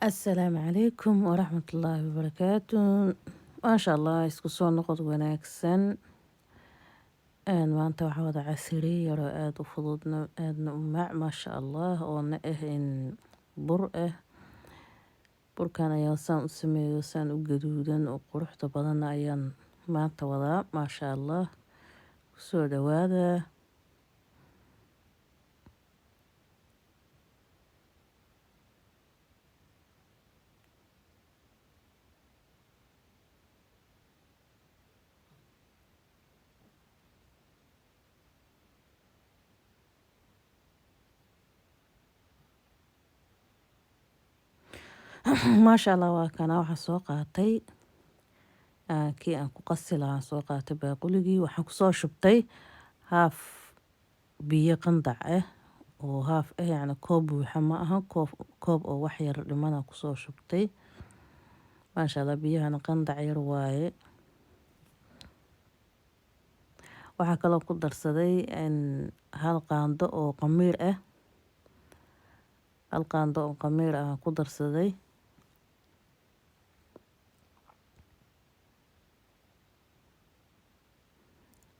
Asalaamu calaykum waraxmatullaahi wabarakaatu. Maasha Allah, isku soo noqod wanaagsan. Maanta waxaa wada casiriye yaroo aada u fududna aadna u mac, maasha Allah, oona ah in bur ah. Burkan ayaa saan u sameeyo, saan u gaduudan oo quruxda badanna ayaan maanta wadaa, maasha Allah. Kusoo dhawaada. Maasha Allah, waa kana. Waxaa soo qaatay kii aan ku qasi lahaa, soo qaatay baaquligii. Waxaan kusoo shubtay haaf biyo qandac ah oo haaf ah, yacni koob buuxa ma aha, koob koob oo wax yar dhimana kusoo shubtay, maasha Allah. Biyahana qandac yar waaye. Waxaa kaloo ku darsaday hal qaando oo qamiir ah, hal qaando oo qamiir ah ku darsaday.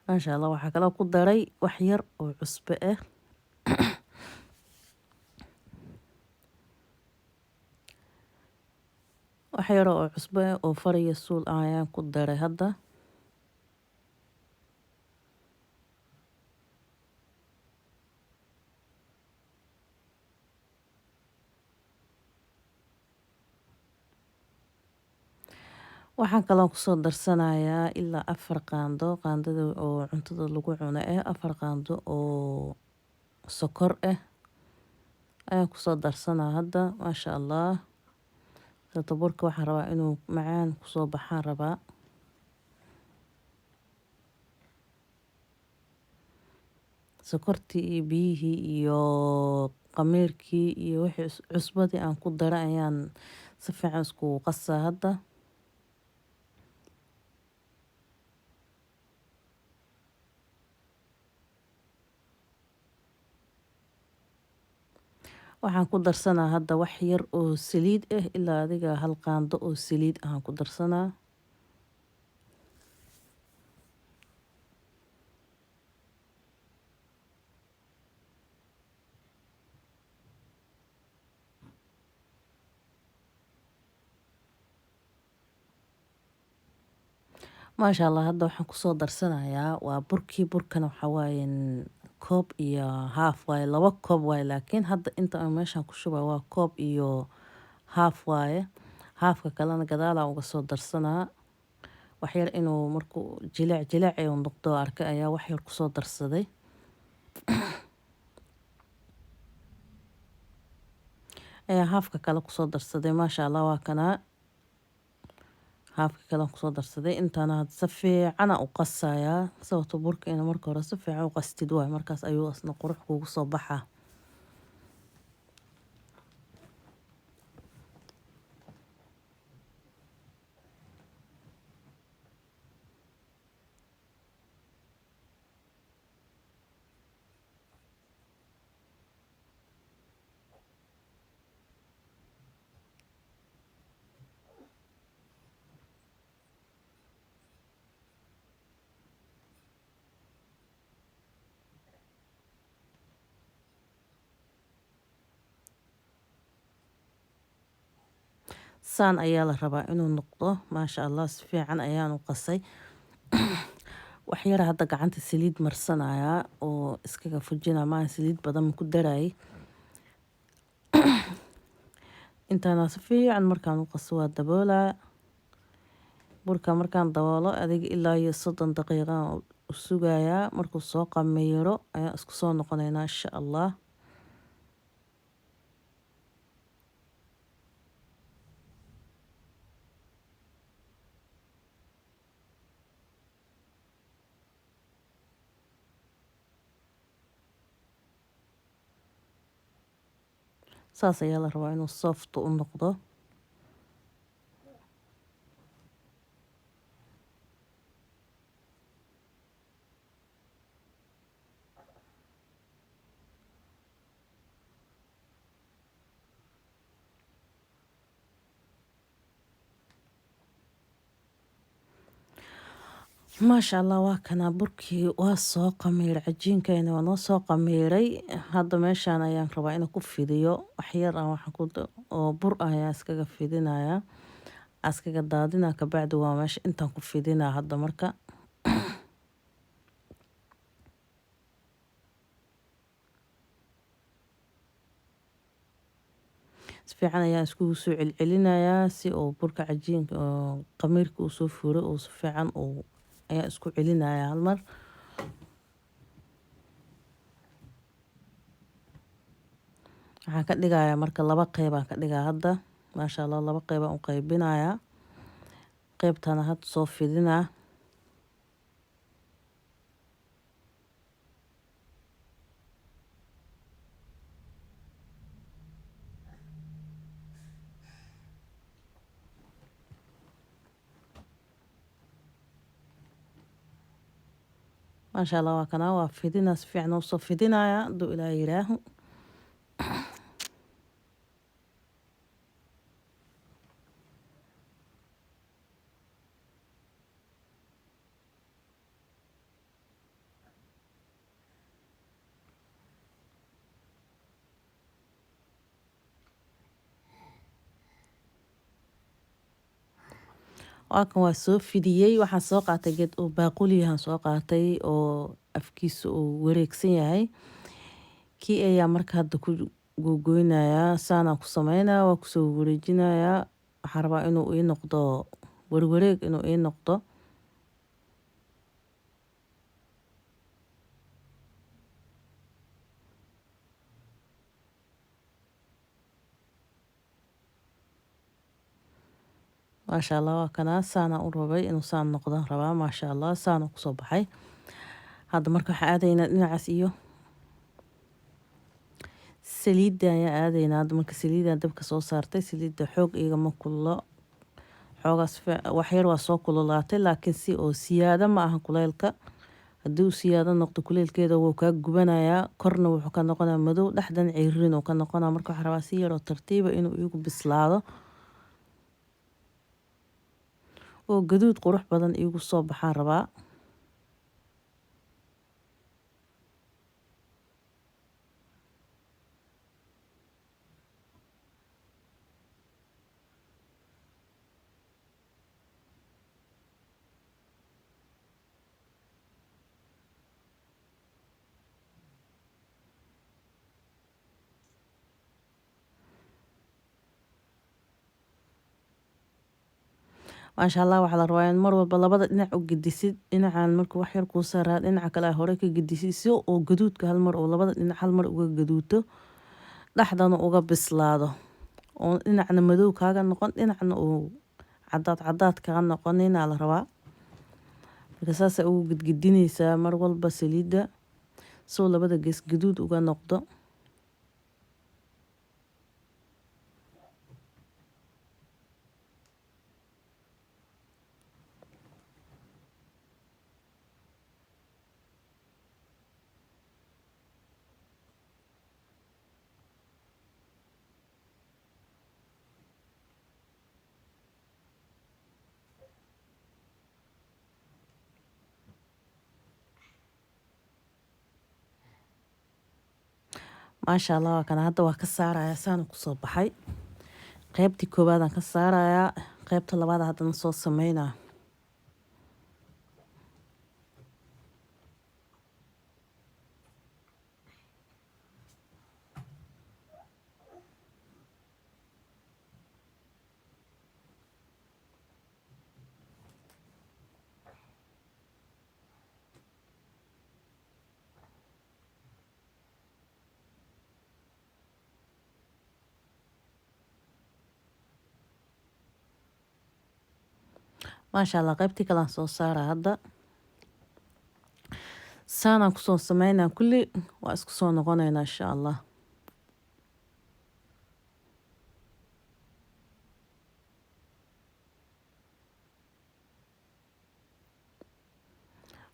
Maasha Allah. Waxaa kaloo ku daray wax yar oo cusbo ah, wax yar oo cusbo ah oo fariya suul ah ayaan ku daray hadda. Waxaan kaloo kusoo darsanayaa ilaa 4 qaando, qaandada oo cuntada lagu cuno ah, 4 qaando oo sokor ah ayaan kusoo darsanaa hadda, maasha Allah. Sababta burka waxaan rabaa inuu macaan kusoo baxaan rabaa. Sokortii iyo biyihii iyo qamiirkii iyo wixii cusbadii aan ku daray ayaan si fiican iskugu qasaa hadda. Waxaan ku darsanaa hadda wax yar oo saliid ah, ilaa adiga hal qaando oo saliid ah aan ku darsanaa. Maasha Allah. Hadda waxaan kusoo darsanayaa waa burkii. Burkana waxaa waaye koob iyo haaf waaye, 2 koob waaye, laakiin hadda inta aan meeshaan ku shubay waa koob iyo haaf waaye. Haafka kalena gadaalaan uga soo darsanaa. Wax yar inuu markuu jileec jileec uu noqdo arkay ayaa wax yar kusoo darsaday, ayaa haafka kale kusoo darsaday, maasha Allah. Waa kanaa, haafka kale kusoo darsaday. Intaana hadda si fiicana u qasayaa, sababto burka ina marka hore si fiican u qastid waay, markaas ayuu asna qurux kugu soo baxaa. Saan ayaa la rabaa inuu noqdo, maasha Allah. Si fiican ayaan u qasay. Wax yar hadda gacanta saliid marsanayaa oo iskaga fujina, maa saliid badan ma ku darayay. Intaana si fiican markaan u qaso waa daboolaa burka. Markaan daboolo, adiga ilaa iyo 30 daqiiqa u sugayaa. Markuu soo qamiiro ayaan isku soo noqonaynaa, insha Allah. Saas ayaa la rabaa inuu soft u noqdo. Maasha Allah, waa kanaa burkii, waa soo qamiiray cajiinkayna, waa noo soo qamiiray. Hadda meeshaan ayaan rabaa inaan ku fidiyo waxyar ah, waxaan ku oo bur ah ayaan iskaga fidinayaa, iskaga daadinaa. Kabacdi waa meesha intaan ku fidinaa hadda. Marka si fiican ayaan iskugu soo celcelinayaa si uu burka cajiinka oo qamiirka uu soo fuuro, oo si fiican uu ayaan isku celinayaa hal mar. Waxaan ka dhigayaa marka laba qeybaan ka dhigaa hadda. Maasha Allah, laba qeybaan u qaybinayaa. Qeybtana hadda soo fidinaa. Maasha Allah, waa kanaa, waa fidinaa, si fiican usoo fidinaya hadduu Ilaah yiraaho. Waa kan, waa soo fidiyey. Waxaan soo qaatay geed oo baaquliyahan soo qaatay oo afkiisa uu wareegsan yahay. Kii ayaa marka hadda ku googoynayaa, saanaan ku sameynaya, waa kusoo wareejinayaa. Waxaan rabaa inuu ii noqdo warwareeg, inuu ii noqdo. Maasha Allah, waa kanaa, saanaan u rabay inuu saan noqdaan rabaa. Maasha Allah, saana kusoo baxay. Hadda marka waxaan aadaynaa dhinacaas iyo saliidda ayaan aadaynaa hadda. Marka saliidaan dabka soo saartay, saliidda xoog igama kullo, xoogaas waxyar waa soo kululaatay, laakiin si oo siyaado ma aha kuleylka. Haddii uu siyaado noqdo kuleylkeeda, wuu kaa gubanayaa, korna wuxuu ka noqonayaa madow, dhexdan ceyriin uu ka noqonaya. Marka waxaan rabaa si yaroo tartiiba inuu iigu bislaado oo gaduud qurux badan iigu soo baxaan rabaa. Maasha Allah, waxaa la rabaa in mar walba labada dhinac u gedisid. Dhinacan markuu wax yar kuu saaraa, dhinaca kale aa hore ka gedisid, si oo gaduudka hal mar oo labada dhinac hal mar uga gaduuto, dhexdana uga bislaado, oo dhinacna madow kaaga noqon, dhinacna uu cadaad cadaad kaga noqonina la rabaa. Marka saasay ugu gedgedinaysaa mar walba saliidda soo labada gees gaduud uga noqdo. Maasha Allah, waa kana, hadda waa ka saarayaa, saana kusoo baxay. Qeybtii koowaadaan ka saarayaa, qeybta labaad haddana soo sameynaa. Maasha Allah, qeybtii kalean soo saara hadda, saanaan kusoo sameynaa. Kulli waa isku soo noqoneynaa insha Allah.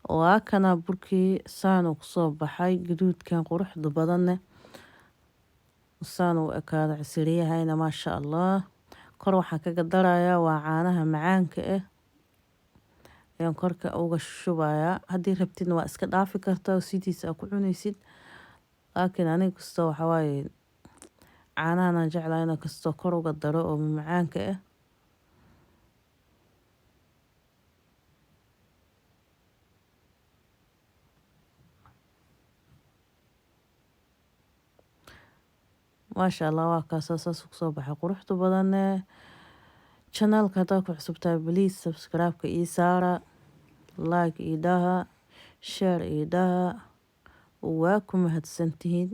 Waa kana burkii, saanuu kusoo baxay, gaduudkan quruxda badanne saan uu ekaada casiriyahayna. Maasha Allah, kor waxaan kaga darayaa waa caanaha macaanka ah. Ayaan korka uga shubayaa. Haddii rabtidna waa iska dhaafi kartaa, sidiisa aa ku cunaysid, laakiin aniga kastoo waxaa waaye caanahan aan jeclahay inaan kastoo kor uga daro oo macaanka ah. Maasha Allah, waa kaasaa saas kusoo baxay quruxda badane. Channelka haddaa ku cusubtahay, please subscribe-ka ii saara, like ii dhaha, share ii dhaha. Waa ku mahadsantihiin.